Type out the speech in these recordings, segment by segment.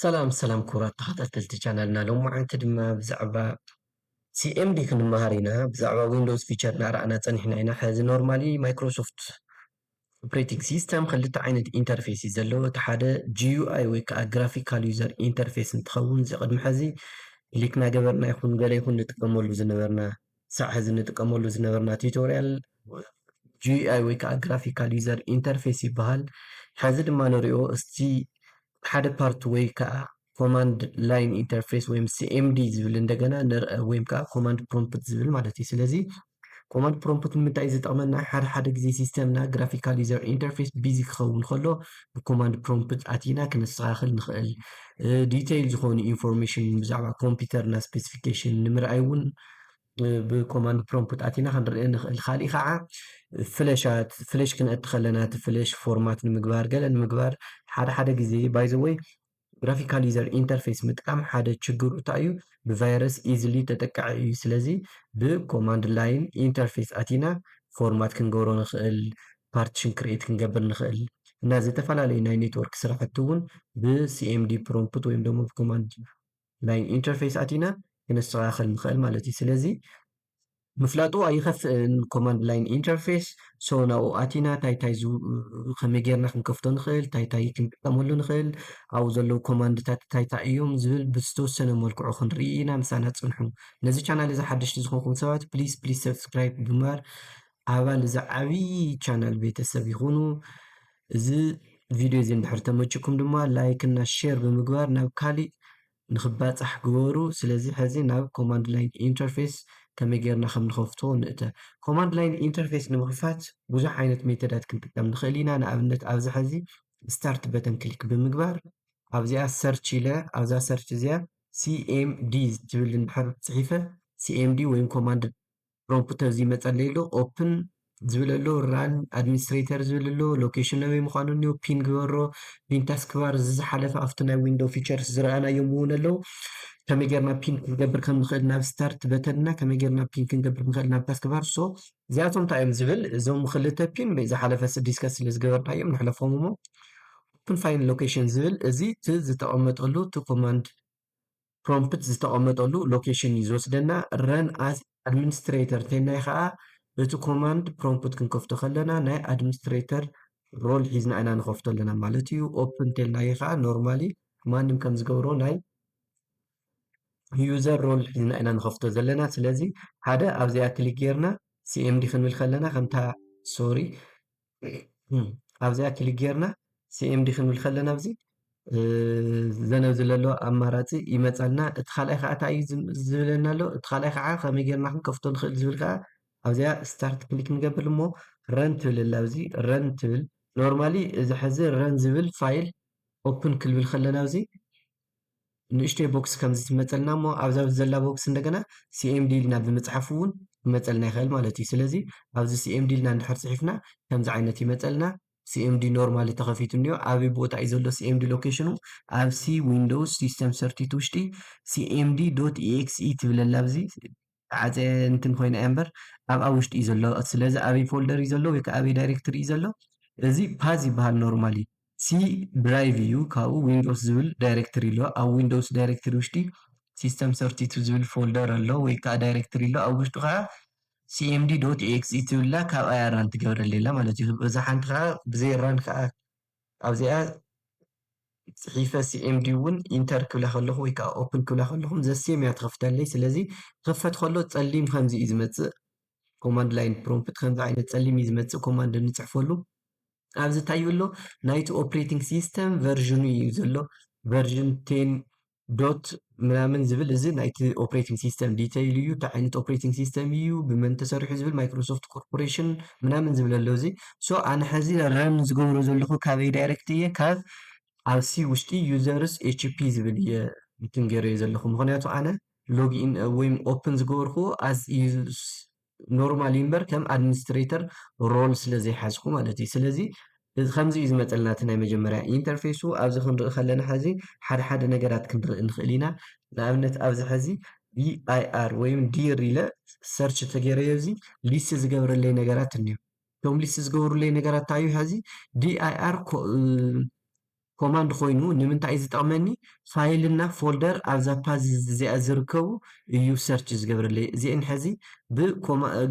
ሰላም ሰላም ክቡራት ተኸታተልቲ ቻናልና፣ ሎማዓንቲ ድማ ብዛዕባ ሲኤምዲ ክንመሃር ኢና። ብዛዕባ ዊንዶውስ ፊቸር እናረኣና ጸኒሕና ኢና። ሕዚ ኖርማሊ ማይክሮሶፍት ኦፕሬቲንግ ሲስተም ክልተ ዓይነት ኢንተርፌስ እዩ ዘለዎ። እቲ ሓደ ጂዩኣይ ወይ ከዓ ግራፊካል ዩዘር ኢንተርፌስ እንትኸውን፣ እዚ ቅድሚ ሕዚ ክሊክ እናገበርና ይኹን ገለ ይኹን ንጥቀመሉ ዝነበርና፣ ሳዕ ሕዚ ንጥቀመሉ ዝነበርና ቱቶሪያል ጂዩኣይ ወይ ከዓ ግራፊካል ዩዘር ኢንተርፌስ ይበሃል። ሕዚ ድማ ንሪኦ እስቲ ሓደ ፓርት ወይ ከዓ ኮማንድ ላይን ኢንተርፌስ ወይም ሲኤምዲ ዝብል እንደገና ንርአ፣ ወይም ከዓ ኮማንድ ፕሮምፕት ዝብል ማለት እዩ። ስለዚ ኮማንድ ፕሮምፕት ንምንታይ እዩ ዝጠቕመና? ሓደ ሓደ ግዜ ሲስተምና ግራፊካል ዩዘር ኢንተርፌስ ቢዚ ክኸውን ከሎ ብኮማንድ ፕሮምፕት ኣቲና ክነስተኻኽል ንኽእል። ዲቴይል ዝኾኑ ኢንፎርሜሽን ብዛዕባ ኮምፒውተርና ስፔሲፊኬሽን ንምርኣይ እውን ብኮማንድ ፕሮምፕት ኣቲና ክንርኢ ንኽእል። ካሊእ ከዓ ፍለሻት፣ ፍለሽ ክነእቲ ከለና እቲ ፍለሽ ፎርማት ንምግባር፣ ገለ ንምግባር ሓደ ሓደ ግዜ፣ ባይ ዘ ወይ፣ ግራፊካል ዩዘር ኢንተርፌስ ምጥቃም ሓደ ችግሩ እንታይ እዩ? ብቫይረስ ኢዝሊ ተጠቃዒ እዩ። ስለዚ ብኮማንድ ላይን ኢንተርፌስ ኣቲና ፎርማት ክንገብሮ ንኽእል፣ ፓርቲሽን ክሪኤት ክንገብር ንኽእል እና ዝተፈላለዩ ናይ ኔትወርክ ስራሕቲ እውን ብሲኤምዲ ፕሮምፕት ወይም ደግሞ ብኮማንድ ላይን ኢንተርፌስ ኣቲና ክነስተኻኽል ንኽእል ማለት እዩ። ስለዚ ምፍላጡ ኣይኸፍእን ኮማንድ ላይን ኢንተርፌስ። ሶ ናብኡ ኣቲና እንታይ እንታይ ዝ-፣ ከመይ ጌርና ክንከፍቶ ንኽእል፣ እንታይ እንታይ ክንጥቀመሉ ንኽእል፣ ኣብኡ ዘለዉ ኮማንድታት እንታይ እንታይ እዮም ዝብል ብዝተወሰነ መልክዑ ክንርኢ ኢና። ምሳና ጽንሑ። ነዚ ቻናል እዚ ሓደሽቲ ዝኾንኩም ሰባት ፕሊዝ ፕሊዝ ሰብስክራይብ ብምግባር ኣባል እዚ ዓብዪ ቻናል ቤተሰብ ይኹኑ። እዚ ቪድዮ እዚ እንድሕር ተመችኩም ድማ ላይክ እና ሼር ብምግባር ናብ ካሊእ ንኽባጻሕ ግበሩ። ስለዚ ሕዚ ናብ ኮማንድ ላይን ኢንተርፌስ ከመይ ጌርና ከም ንኸፍቶ ንእተ። ኮማንድ ላይን ኢንተርፌስ ንምኽፋት ብዙሕ ዓይነት ሜተዳት ክንጥቀም ንኽእል ኢና። ንኣብነት ኣብዚ ሕዚ ስታርት በተን ክሊክ ብምግባር ኣብዚኣ ሰርች ኢለ፣ ኣብዛ ሰርች እዚኣ ሲኤምዲ ትብል እንድሕር ጽሒፈ፣ ሲኤምዲ ወይም ኮማንድ ፕሮምፕት ኣብዚ ይመጸለይ ኣሎ። ኦፕን ዝብል ኣሎ፣ ራን ኣድሚኒስትሬተር ዝብል ኣሎ፣ ሎኬሽን ኣበይ ምዃኑ እኒኦ፣ ፒን ግበሮ፣ ፒን ታስክ ባር፣ እዚ ዝሓለፈ ኣብቲ ናይ ዊንዶው ፊቸርስ ዝረኣናዮም እውን ኣለዉ። ከመይ ጌርና ፒን ክንገብር ከም ንኽእል ናብ ስታርት በተንና ከመይ ጌርና ፒን ክንገብር ንኽእል ናብ ታስክ ባር። ሶ እዚኣቶም እንታይ እዮም ዝብል፣ እዞም ክልተ ፒን ዝሓለፈ ዲስከስ ስለ ዝገበርናዮም ንሕለፎም እሞ፣ ኦፕን ፋይል ሎኬሽን ዝብል እዚ እቲ ዝተቐመጠሉ እቲ ኮማንድ ፕሮምፕት ዝተቐመጠሉ ሎኬሽን እዩ ዝወስደና። ረን ኣዝ ኣድሚኒስትሬተር ተናይ ከዓ እቲ ኮማንድ ፕሮምፕት ክንከፍቶ ከለና ናይ ኣድሚኒስትሬተር ሮል ሒዝና ኢና ንኸፍቶ ኣለና ማለት እዩ። ኦፕን ተልናዮ ከዓ ኖርማሊ ማንም ከም ዝገብሮ ናይ ዩዘር ሮል ሒዝና ኢና ንኸፍቶ ዘለና። ስለዚ ሓደ ኣብዚኣ ክሊክ ጌርና ሲኤምዲ ክንብል ከለና ከምታ፣ ሶሪ፣ ኣብዚኣ ክሊክ ጌርና ሲኤምዲ ክንብል ከለና ኣብዚ እ፣ ዘነብ ዝለሎ ኣማራፂ ይመፀልና። እቲ ካልኣይ ከዓ እንታይ እዩ ዝም-፣ ዝብለና ኣሎ? እቲ ካልኣይ ከዓ ከመይ ጌርና ክንከፍቶ ንኽእል ዝብል ከዓ ኣብዚኣ ስታርት ክሊክ ንገብር እሞ ረን ትብል ኣላ። ኣብዚ ረን ትብል ኖርማሊ እዚ ሕዚ ረን ዝብል ፋይል ኦፕን ክልብል ከለና ኣብዚ ንእሽተይ ቦክስ ከምዚ ትመፀልና እሞ ኣብዛ ዘላ ቦክስ እንደገና ሲኤምዲ ኢልና ብምፅሓፍ እውን ክመፀልና ይኽእል ማለት እዩ። ስለዚ ኣብዚ ሲኤምዲ ኢልና እንድሕር ፅሒፍና ከምዚ ዓይነት ይመፀልና። ሲኤምዲ ኖርማሊ ተኸፊቱ እኒኦ። ኣበይ ቦታ እዩ ዘሎ ሲኤምዲ ሎኬሽኑ? ኣብ ሲ ዊንዶውስ ሲስተም ሰርቲቱ ውሽጢ ሲኤምዲ ዶት ኢኤክስኢ ትብለላ ኣብዚ ዓፀ እንትን ኮይና እያ እምበር ኣብኣ ውሽጢ እዩ ዘሎ። ስለዚ ኣበይ ፎልደር እዩ ዘሎ ወይ ከዓ ኣበይ ዳይሬክተሪ እዩ ዘሎ? እዚ ፓዝ ይበሃል ኖርማሊ። ሲ ድራይቭ እዩ፣ ካብኡ ዊንዶውስ ዝብል ዳይሬክተሪ ኣሎ። ኣብ ዊንዶውስ ዳይሬክተሪ ውሽጢ ሲስተም ሰርቲቱ ዝብል ፎልደር ኣሎ ወይ ከዓ ዳይሬክተሪ ኣሎ። ኣብ ውሽጡ ከዓ ሲኤምዲ ዶት ኢኤክስኢ ትብላ ካብኣ እያ ራን ትገብረለይ ኣላ ማለት እዩ። እዛ ሓንቲ ከዓ ብዘይ ራን ከዓ ኣብዚኣ ፅሒፈ ሲኤምዲ እውን ኢንተር ክብላ ከለኹ ወይ ከዓ ኦፕን ክብላ ከለኹ ዘሴም እያ ትኸፍተለይ። ስለዚ ክኸፈት ከሎ ፀሊም ከምዚ እዩ ዝመፅእ። ኮማንድ ላይን ፕሮምፕት ከምዚ ዓይነት ፀሊም እዩ ዝመፅእ ኮማንድ እንፅሕፈሉ። ኣብዚ እንታይ ይብሎ? ናይቲ ኦፕሬቲንግ ሲስተም ቨርዥኑ እዩ ዘሎ። ቨርዥን ቴን ዶት ምናምን ዝብል፣ እዚ ናይቲ ኦፕሬቲንግ ሲስተም ዲቴይል እዩ። እንታይ ዓይነት ኦፕሬቲንግ ሲስተም እዩ፣ ብመን ተሰሪሑ ዝብል፣ ማይክሮሶፍት ኮርፖሬሽን ምናምን ዝብል ኣሎ። እዚ ሶ ኣነ ሕዚ ረን ዝገብሮ ዘለኹ ካበይ ዳይሬክት እየ? ካብ ኣብ ሲ ውሽጢ ዩዘርስ ኤችፒ ዝብል እየ እንትን ገይረዮ ዘለኹ። ምኽንያቱ ኣነ ሎግኢን ወይም ኦፕን ዝገበርኩ ኣዝ ኖርማሊ እምበር ከም ኣድሚኒስትሬተር ሮል ስለ ዘይሓዝኩ ማለት እዩ። ስለዚ እዚ ከምዚ እዩ ዝመፀልና እቲ ናይ መጀመርያ ኢንተርፌሱ። ኣብዚ ክንርኢ ከለና ሕዚ ሓደ ሓደ ነገራት ክንርኢ ንኽእል ኢና። ንኣብነት ኣብዚ ሕዚ ዲኣይኣር ወይም ዲር ኢለ ሰርች ተገይረዮ እዚ ሊስት ዝገብረለይ ነገራት እኒኦ። እቶም ሊስት ዝገብሩለይ ነገራት እንታይ እዩ? ሕዚ ዲኣይኣር command ኮይኑ ንምንታይ እዩ ዝጠቕመኒ? File እና folder ኣብዛ path እዚኣ ዝርከቡ እዩ search ዝገብረለይ። እዚአን ሕዚ ብ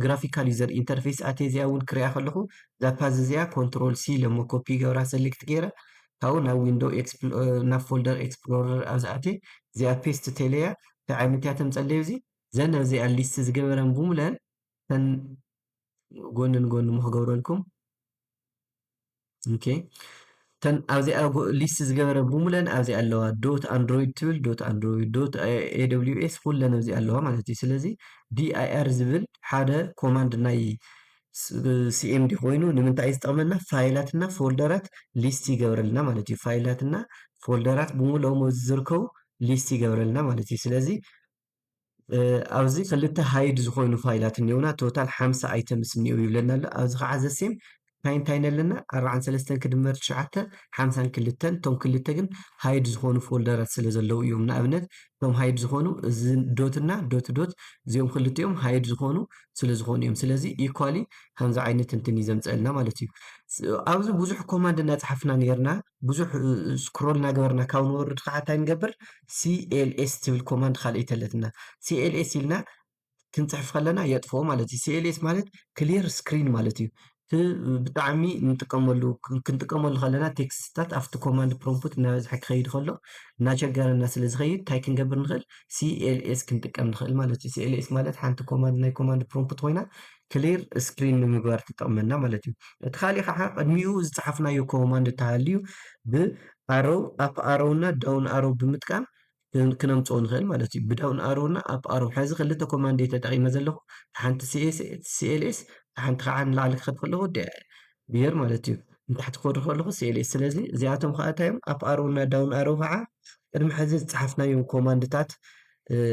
graphical user interface ኣትየ እዚኣ እውን ክሪኣ ከለኹ እዛ path እዚኣ control C ኢለ እሞ copy ይገብራ select ገይረ ካብኡ ናብ window ናብ folder explorer ኣብዚ ኣትየ እዚኣ paste ተይለያ እንታይ ዓይነት እያ ተምፀለይ እዚ ዘን ኣብዚኣ list ዝገበረን ብምለን ተን ጎኒ ንጎኒ ሞ ክገብረልኩም okay ተን ኣብዚኣ list ዝገበረ ብምለን ኣብዚ ኣለዋ dot android ትብል dot android dot aws ኩለን ኣብዚ ኣለዋ ማለት እዩ። ስለዚ dir ዝብል ሓደ command ናይ cmd ኮይኑ ንምንታይ እዩ ዝጠቕመና? File ኣትና folder ኣት list ይገብረልና ማለት እዩ። File ኣትና folder ኣት ብምልኦም ዝርከቡ list ይገብረልና ማለት እዩ። ስለዚ ኣብዚ ክልተ hide ዝኾይኑ file ኣት እኒኦና total ሓምሳ items እኒኦ ይብለና ኣሎ። ኣብዚ ከዓ ዘሴም እንታይ እንታይ ኣለና ኣርባዓን ሰለስተን ክድመር ትሽዓተ ሓምሳን ክልተን እቶም ክልተ ግን hide ዝኾኑ folder ኣት ስለ ዘለዉ እዮም። ንኣብነት እቶም hide ዝኾኑ እዚ dot እና dot dot እዚኦም ክልቲኦም hide ዝኾኑ ስለ ዝኾኑ እዮም። ስለዚ equally ከምዚ ዓይነት እንትን እዩ ዘምፀልና ማለት እዩ። ኣብዚ ብዙሕ command እናፀሓፍና ነርና ብዙሕ scroll እናገበርና ካብ ንወርድ ከዓ እንታይ ንገብር cls ትብል command ካልኣይቲ ኣለትና። Cls ኢልና ክንፅሕፍ ከለና የጥፍኦ ማለት እዩ። Cls ማለት clear screen ማለት እዩ። ብጣዕሚ ንጥቀመሉ ክንጥቀመሉ ከለና text ታት ኣብቲ command prompt እናበዝሐ ክኸይድ ከሎ እናቸገረና ስለ ዝኸይድ እንታይ ክንገብር ንኽእል? Cls ክንጥቀም ንኽእል ማለት እዩ። Cls ማለት ሓንቲ command ናይ command prompt ኮይና clear screen ንምግባር ትጠቕመና ማለት እዩ። እቲ ካሊእ ከዓ ቅድሚኡ ዝፀሓፍናዮ command እንተሃልዩ ብ arrow up arrow እና down arrow ብምጥቃም ክነምፅኦ ንኽእል ማለት እዩ። ብ down arrow እና up arrow ሕዚ ክልተ command እየ ተጠቒመ ዘለኹ። ሓንቲ cls ሓንቲ ከዓ ንላዕሊ ክኸድ ከለኹ dir ማለት እዩ። ንታሕቲ ክወርድ ከለኹ cls ስለዚ እዚኣቶም ከዓ እንታይ እዮም? Up arrow እና down arrow ከዓ ቅድሚ ሕዚ ዝፀሓፍናዮም command ታት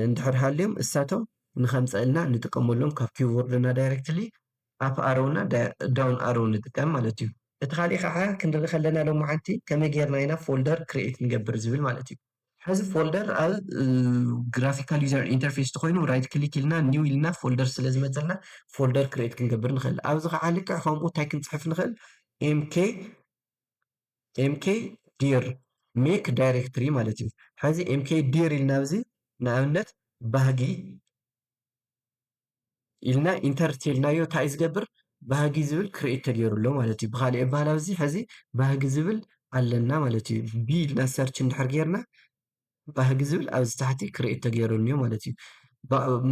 እንድሕር ሃልዮም እሳቶም ንኸምፀእልና ንጥቀመሎም ካብ keyboard እና directly up arrow እና down arrow ንጥቀም ማለት እዩ። እቲ ካሊእ ከዓ ክንርኢ ከለና ሎማዓንቲ ከመይ ጌርና ኢና folder create ንገብር ዝብል ማለት እዩ። ሕዚ folder ኣብ graphical user interface ተኮይኑ right click ኢልና new ኢልና folder ስለ ዝመፀልና folder create ክንገብር ንኽእል። ኣብዚ ከዓ ልክዕ ከምኡ እንታይ ክንፅሕፍ ንኽእል? mk mk dir make directory ማለት እዩ። ሕዚ mk dir ኢልና ኣብዚ ንኣብነት ባህጊ ኢልና enter ተልናዮ እንታይ ዝገብር ባህጊ ዝብል create ተገይሩ ኣሎ ማለት እዩ። ብካሊእ ኣባህላ ኣብዚ ሕዚ ባህጊ ዝብል ኣለና ማለት እዩ። ብ ኢልና search እንድሕር ጌርና ባህጊ ዝብል ኣብዚ ታሕቲ create ተገይሩ እኒኦ ማለት እዩ።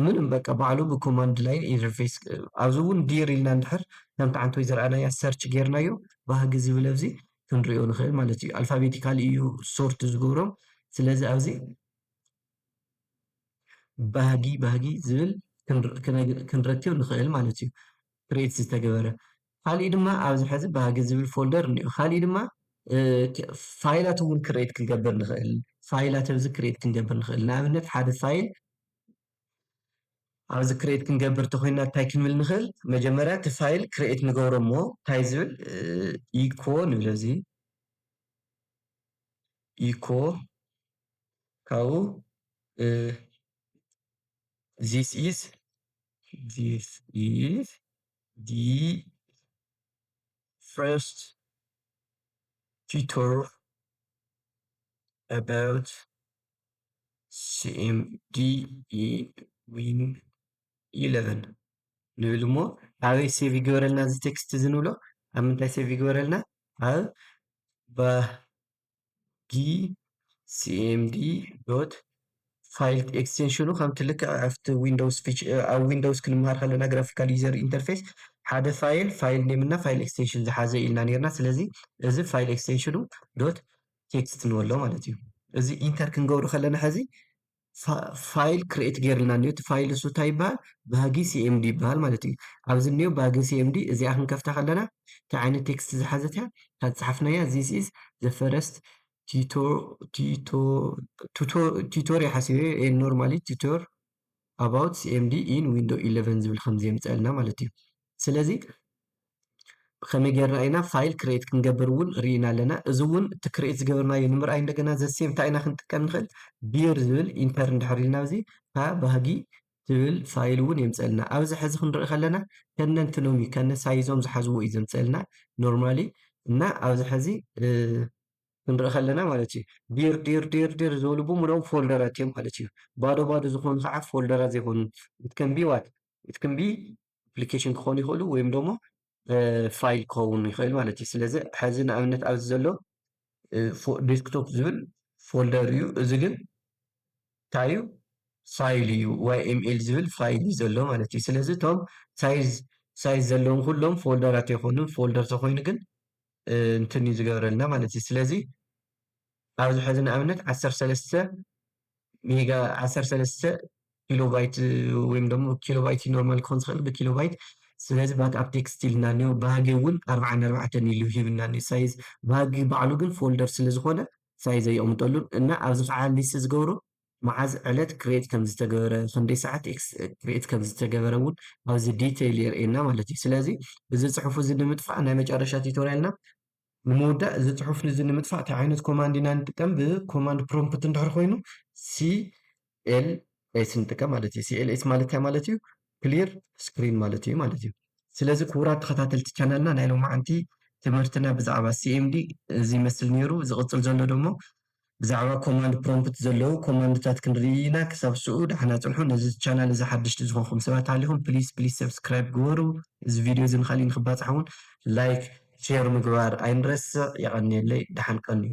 ምንም በቃ ባዕሉ ብ command line interface ኣብዚ እውን dir ኢልና እንድሕር ከምቲ ዓንተወይ ዝረኣናያ search ጌርናዮ ባህጊ ዝብል ኣብዚ ክንሪኦ ንኽእል ማለት እዩ። Alphabetical እዩ sort ዝገብሮም። ስለዚ ኣብዚ ባህጊ ባህጊ ዝብል ክንረክብ ንኽእል ማለት እዩ። Create ዝተገበረ ካሊእ ድማ ኣብዚ ሕዚ ባህጊ ዝብል folder እኒኦ። ካሊእ ድማ file ኣት እውን create ክንገብር ንኽእል። File ኣት ኣብዚ create ክንገብር ንኽእል። ንኣብነት ሓደ file ኣብዚ create ክንገብር ተኮይና እንታይ ክንብል ንኽእል? መጀመርያ እቲ file create ንገብሮ እሞ እንታይ ዝብል echo ንብል እዚ echo ካብኡ this is this is the first tutorial about cmd in win eleven ንብል እሞ ኣበይ save ይግበረልና እዚ text እዚ ንብሎ ኣብ ምንታይ save ይግበረልና ኣብ ባህጊ cmd dot file extension ኡ ከምቲ ልክዕ ኣብቲ windows ኣብ windows ክንመሃር ከለና graphical user interface ሓደ file file name እና file extension ዝሓዘ ኢልና ነርና። ስለዚ እዚ file extension ኡ dot text ንበሎ ማለት እዩ። እዚ enter ክንገብሮ ከለና ሕዚ file create ገይርልና እኒኦ እቲ file እሱ እንታይ ይበሃል? ባህጊ cmd ይበሃል ማለት እዩ። ኣብዚ እኒኦ ባህጊ cmd እዚኣ ክንከፍታ ከለና እንታይ ዓይነት text ዝሓዘት እያ? ካብ ዝፀሓፍናያ this is the first tutorial ሓሲበ normally tutorial about cmd in window eleven ዝብል ከምዚ የምፀልና ማለት እዩ። ስለዚ ከመይ ጌርና ኢና file create ክንገብር እውን ርኢና ኣለና። እዚ እውን እቲ create ዝገበርናዮ ንምርኣይ እንደገና ዘሴም እንታይ ኢና ክንጥቀም ንኽእል? Dir ዝብል enter እንድሕር ኢልና ኣብዚ ካብ ባህጊ ትብል file እውን የምፀልና። ኣብዚ ሕዚ ክንርኢ ከለና ከነንትኖም እዩ ከነ size ኦም ዝሓዝዎ እዩ ዘምፀልና normally እና ኣብዚ ሕዚ ክንርኢ ከለና ማለት እዩ። ዲር ዲር ዲር ዲር ዝበሉ ብምሎም ፎልደራት እዮም ማለት እዩ። ባዶ ባዶ ዝኾኑ ከዓ ፎልደራት ዘይኮኑ፣ it can be what? It can be application ክኾኑ ይኽእሉ፣ ወይም ደግሞ ፋይል ክኸውን ይኽእል ማለት እዩ። ስለዚ ሕዚ ንኣብነት ኣብዚ ዘሎ ዴስክቶፕ ዝብል ፎልደር እዩ። እዚ ግን እንታይ እዩ? ፋይል እዩ። ዋይ ኤም ኤል ዝብል ፋይል እዩ ዘሎ ማለት እዩ። ስለዚ እቶም ሳይዝ ሳይዝ ዘለዎም ኩሎም ፎልደራት ኣይኮኑን። ፎልደር ተኮይኑ ግን እንትን እዩ ዝገብረልና ማለት እዩ። ስለዚ ኣብዚ ሕዚ ንኣብነት ዓሰርተ ሰለስተ ሜጋ ዓሰርተ ሰለስተ ኪሎባይት ወይም ደግሞ ኪሎባይት ኖርማል ክኾን ዝኽእል ብኪሎባይት። ስለዚ ባክ ኣፕ ቴክስት ኢልና እኒኦ። ባህጊ እውን ኣርባዓን ኣርባዕተን ኢሉ ሂብና እኒኦ ሳይዝ። ባህጊ ባዕሉ ግን ፎልደር ስለ ዝኾነ ሳይዝ ኣየቕምጠሉን እና ኣብዚ ከዓ ሊስት ዝገብሮ መዓዝ ዕለት ክሬት ከም ዝተገበረ፣ ክንደይ ሰዓት ክሬት ከም ዝተገበረ እውን ኣብዚ ዲቴይል የርእየና ማለት እዩ። ስለዚ እዚ ፅሑፍ እዚ ንምጥፋእ ናይ መጨረሻ ቲቶሪያልና ንምውዳእ እዚ ፅሑፍ እዚ ንምጥፋእ እንታይ ዓይነት ኮማንድ ኢና ንጥቀም? ብኮማንድ ፕሮምፕት እንድሕር ኮይኑ ሲ ኤል ኤስ ንጥቀም ማለት እዩ። ሲ ኤል ኤስ ማለት እንታይ ማለት እዩ? ክሊር ስክሪን ማለት እዩ ማለት እዩ። ስለዚ ክቡራት ተኸታተልቲ ቻናልና ናይ ሎማዓንቲ ትምህርትና ብዛዕባ ሲ ኤም ዲ እዚ ይመስል ነይሩ። ዝቕፅል ዘሎ ደሞ ብዛዕባ ኮማንድ ፕሮምፕት ዘለዉ ኮማንድታት ክንርኢ ኢና። ክሳብ ስኡ ደሓና ፅንሑ። ነዚ ቻናል እዚ ሓደሽቲ ዝኾንኩም ሰባት ሃሊኹም ፕሊስ ፕሊስ ሰብስክራይብ ግበሩ። እዚ ቪድዮ እዚ ንኻሊእ ንክባፃሕ እውን ላይክ ሼር ምግባር ኣይንረስዕ። የቐንየለይ። ደሓን ቀንዩ።